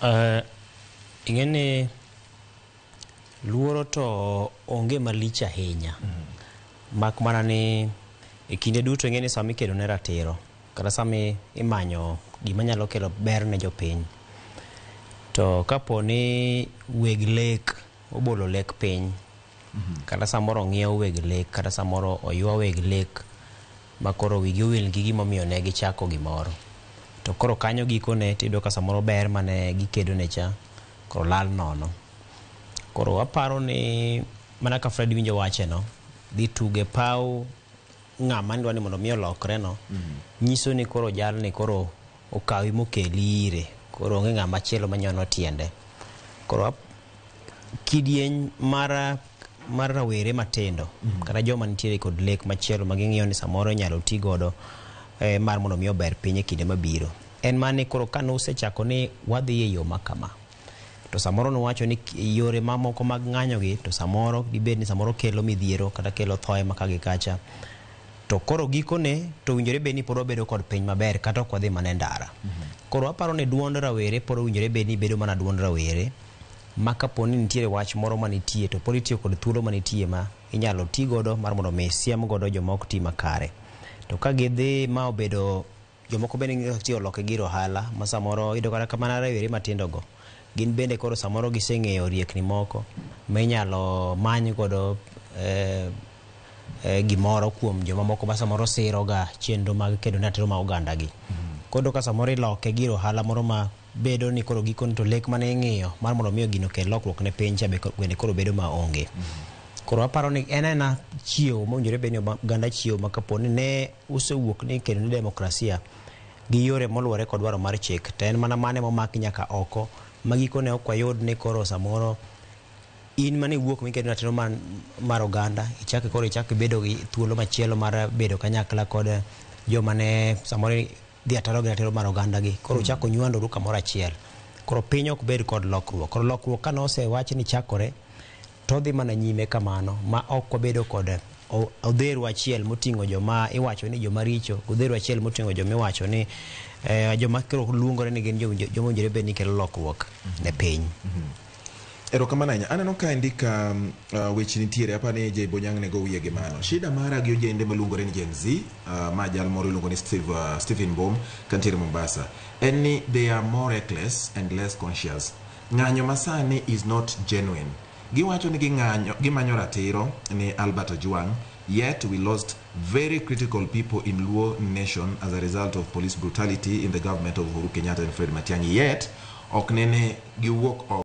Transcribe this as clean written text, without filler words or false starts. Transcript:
Ing'e ni luoro to onge malich ahinya. Mak mana ni e kinde duto ing'e ni sama ikedo ne ratiro kata sama imanyo gima nyalo kelo ber ne jopiny, to kapo ni weg lek obolo lek piny, kata samoro ong'iew weg lek, kata samoro oywa weg lek ma koro wigi owil gi gimomiyo ne gichako gimoro, to koro kanyo gikone tiyudo ka samoro ber mane gikedo ne cha koro lal nono. Koro aparo ni mana ka Fred winjo wache no, dhi tuge paw ng'ama dwa ni mondo mi olokre no, nyiso ni koro jalni koro okawi mokeli ire, koro onge ng'ama chielo manyono tiende. Koro kidieny mar rawere matindo kata joma nitiere kod lek machielo ma ging'iyo ni samoro inyalo ti godo mar mondo mi ober piny e kinde mabiro, en mani koro kane usechako ni wadhi e yo ma kama, to samoro nuwacho ni yore mamoko mag ng'anyo gi to samoro dibed ni samoro kelo midhiero kata kelo thoe ma ka gi kacha, to koro gikone to owinjore bed ni pod wabedo kod piny maber kata ok wadhi mana e ndara. Koro aparo ni duond rawere pod owinjore bed ni bedo mana duond rawere, ma kapo ni nitiere wach moro manitie to pod itiyo kod thuolo manitie ma inyalo ti godo mar mondo mi siem godo joma ok ti makare. To ka gidhi ma obedo jomoko bende ng'iyo ti oloke gir ohala, ma samoro iyudo kata mana rawere matindo go gin bende koro samoro giseng'eyo riekni moko ma inyalo many godo gimoro kuom joma moko ma samoro siro ga chenro mag kedo ne ratiro mag oganda gi. Koro ka samoro iloke gir ohala moro ma bedo ni koro gikone to lek mane ing'iyo mar mondo mi gino okel lokruok ne piny cha bende koro bedo ma onge. Koro aparo ni en aena chiewo mowinjore bed ni oganda chiewo ma kapo ni ne usewuok ni kedo ne demokrasia gi yore moluwore kod dwaro mar chik, to en mana mane momaki nyaka oko ma gikone ok wayud ni koro samoro in mane iwuok mikedo ratiro mar oganda ichako koro ichako ibedo gi thuolo machielo mar bedo kanyakla kod joma ne samoro dhi ataro gi ratiro mar oganda gi, koro uchako nywandoru kamoro achiel, koro piny ok bed kod lokruok. Koro lokruok kane osewach ni chakore to dhi mana nyime kamano ma ok wabedo kod odheru achiel moting'o joma iwacho ni joma richo, odheru achiel moting'o joma iwacho ni joma koro luongore ni gin joma owinjore bed ni kelo lokruok ne piny. Erokamano ahinya. Aneno ka indika weche nitiere, apa ni Jay Bonyang' ne go wiye gi mano. Shida mara gi ojende maluongore ni Gen Z, ma jal moro iluongo ni Stephen Bom kantiere Mombasa, en ni they are more reckless and less conscious. Ng'anyo masani is not genuine. Giwacho ni ging'anyo, gimanyo ratiro ni Albert Ojwang', yet we lost very critical people in Luo nation as a result of police brutality in the government of Uhuru Kenyatta and Fred Matiang'i. Yet, ok nene giwuok oko.